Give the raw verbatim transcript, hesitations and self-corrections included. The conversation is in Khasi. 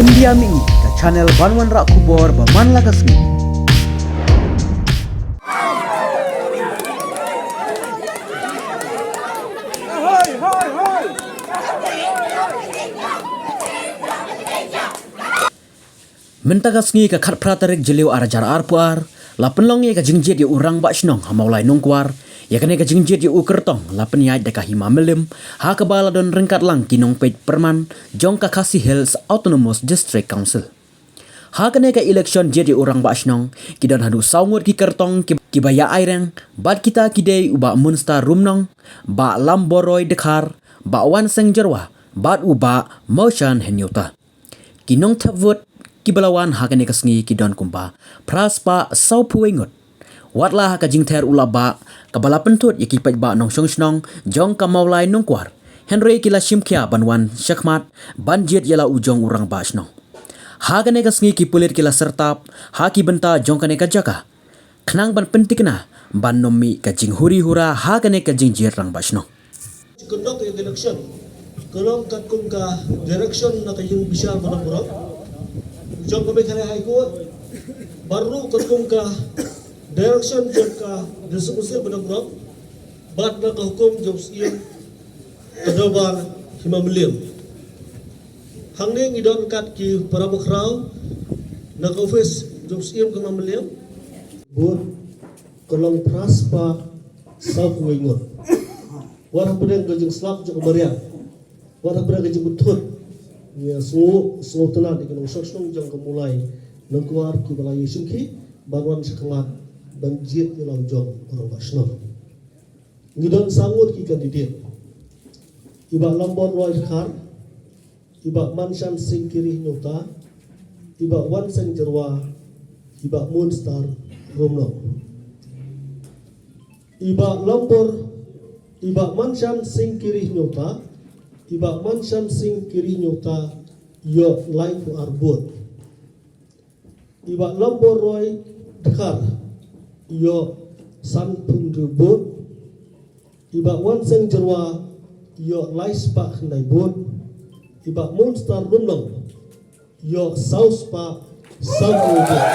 India Mih, ka channel ban wanrah khubor ba man la ka sngi. Mynta ka sngi ka khatphra tarik Jylliew ar hajar arphew ar, la pynlong ïa ka jingjied ïa u Rangbah Shnong ha Mawlai Nongkwar. Ïa kane ka jingjied ïa u kyrtong la pynïaid da ka Hima Mylliem, ha kaba la don ryngkat lang ki nongpeit pyrman jong ka Khasi Hills Autonomous District Council. Ha kane ka election jied ïa u Rangbah Shnong, ki don haduh saw ngut ki kyrtong ki, kiba ïa aireng, bad kita ki dei u Bah Munstar Rumnong, Bah Lambor Roy Dkhar, Bah Wanseng Jyrwa, bad u Bah Mawshan Hynñiewta. Ki nongthep vote kiba la wan ha kane ka sngi ki don kumba phra spah sawphew wei ngut. Wat la ha ka jingther u la bah, kaba la pynthut ïa ki paidbah nongshong shnong jong ka Mawlai Nongkwar, hynrei ki la shim khia ban wan shakhmat ban jied ïa la u jong u Rangbah Shnong. Ha kane ka sngi ki pulit ki la syrtap ha ki bynta jong kane ka jaka, khnang ban pynthikna ban ym mih ka jinghuri hura ha kane ka jingjied Rangbah Shnong. Conduct of election ka long katkum ka direction na ka ïing bishar ba dang burom jong ka Meghalaya High Court, bad ruh katkum ka direction jong ka District Council ba dang burom, bad na ka hukum jong u Syiem ka Dorbar Hima Mylliem. Hangne ngi don kat ki para bakhraw na ka office jong u Syiem ka Hima Mylliem. Vote ka long phra spah sawphew wei ngut. Wat hapdeng ka jingslap jong ka mariang, wat hapdeng ka jingpynthut, ngi sngew, sngewtynnat ïa ki nongshong shnong jong ka Mawlai Nongkwar kiba la ïashim khia ban wan shakhmat ban jied ïa la u jong u Rangbah Shnong. Ngi don saw ngut ki candidate. I Bah Lambor Roy Dkhar, i Bah Manshan Singh Kiri Hynñiewta, i Bah Wanseng Jyrwa, i Bah Munstar Rumnong. I Bah Lambor, i Bah Manshan Singh Kiri Hynñiewta, i Bah Manshan Singh Kiri Hynñiewta ïoh laiphew ar vote. I Bah Lambor Roy Dkhar ïoh sanphew hynriew vote. I Bah Wanseng Jyrwa ïoh lai spah khyndai vote. I Bah Munstar Rumnong ïoh saw spah sanphew vote.